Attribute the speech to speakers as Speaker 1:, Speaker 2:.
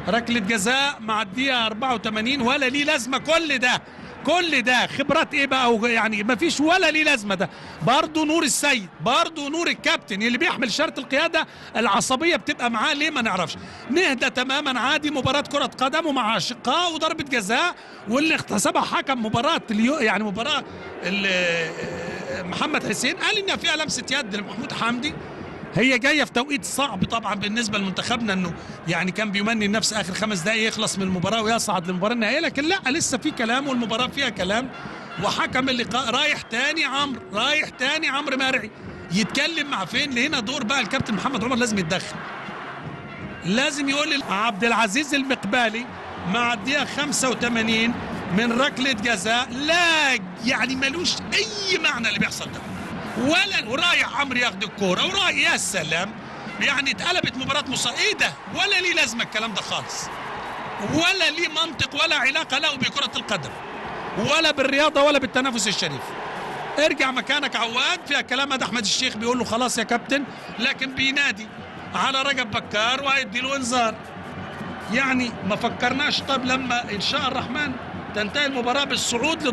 Speaker 1: ركلة جزاء مع الدقيقة 84، ولا ليه لازمه كل ده، كل ده خبرات ايه بقى؟ يعني ما فيش ولا ليه لازمه. ده برضه نور السيد، برضه نور الكابتن اللي بيحمل شرط القيادة، العصبية بتبقى معاه ليه ما نعرفش. نهدى تماما عادي، مباراة كره قدم ومع اشقاء وضربه جزاء، واللي اغتصبها حكم مباراة يعني مباراة محمد حسين قال ان فيها لمسه يد لمحمود حمدي. هي جاية في توقيت صعب طبعا بالنسبة لمنتخبنا، انه يعني كان بيمني النفس اخر 5 دقائق يخلص من المباراة ويصعد للمباراة النهائية، لكن لا لسه في كلام والمباراة فيها كلام. وحكم اللقاء رايح تاني عمرو، رايح تاني عمرو مرعي يتكلم مع فين. هنا دور بقى الكابتن محمد عمر لازم يتدخل، لازم يقول عبد العزيز المقبالي مع الدقيقة 85 من ركلة جزاء، لا يعني ملوش اي معنى اللي بيحصل ده، ولا ورايح عمرو ياخد الكورة ورايح، يا سلام، يعني اتقلبت مباراة ايه ده؟ ولا ليه لازمه الكلام ده خالص، ولا ليه منطق ولا علاقة له بكره القدم ولا بالرياضة ولا بالتنافس الشريف. ارجع مكانك عواد. فيها كلام ده احمد الشيخ بيقول له خلاص يا كابتن، لكن بينادي على رجب بكار وهيدي له انذار. يعني ما فكرناش. طب لما ان شاء الرحمن تنتهي المباراة بالصعود